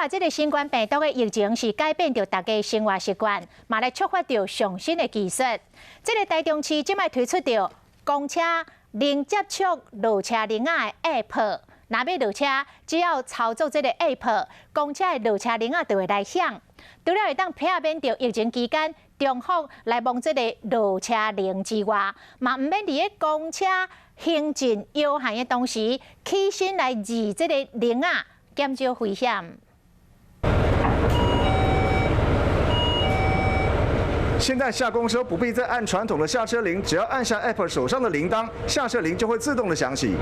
啊，這个新冠病毒的疫情是改變著大家生活習慣，嘛來觸發著上新的技術。這个台中市這擺推出著公車零接觸落車鈴仔的 App，若欲落車，只要操作這个 App，公車的落車鈴仔就會來響。除了會當避免著疫情期間重複來摸這个落車鈴之外，嘛毋免佇咧公車行進搖晃的同時，起身來按這个鈴仔，減少危險。現在下公車不必再按傳統的下車鈴，只要按下 App 手上的鈴鐺，下車鈴就會自動的響起。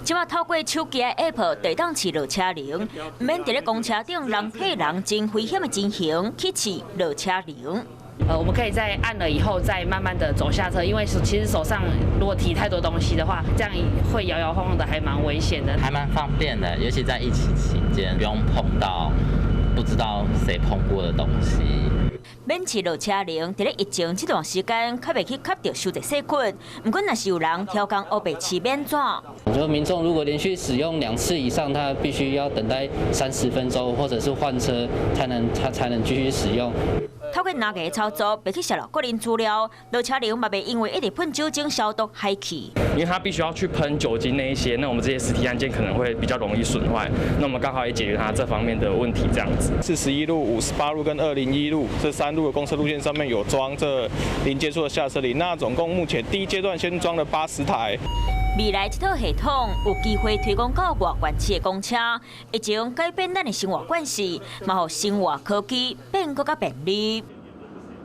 這擺透過手機的 App 就當設落車鈴，毋免佇咧公車頂人擠人真危險的情形去設落車鈴。我們可以在按了以後再慢慢的走下車，因為其實手上如果提太多東西的話，這樣會搖搖晃晃的，還蠻危險的。還蠻方便的，尤其在疫情期間，不用碰到不知道誰碰過的東西。免設落車鈴，佇咧疫情這段時間，較袂去吸著傷濟細菌。毋過，若是有人刁工烏白飼免紙，就民眾如果連續使用兩次以上，他必須要等待30分鐘，或者是換車，才能繼續使用。透過藍牙操作，袂去洩露個人資料，落車鈴嘛袂因為一直噴酒精消毒害去。因為他必須要去噴酒精那一些，那我們這些實體按鍵可能會比較容易損壞。那我們剛好也解決他這方面的問題，這樣子。41路、58路跟201路這三路的公車路線上面有裝這零接觸的下車鈴。那總共目前第一階段先裝了80台。未來這套系統有機會推廣到外縣市的公車，疫情改變咱的生活慣勢，嘛予生活科技變閣較便利。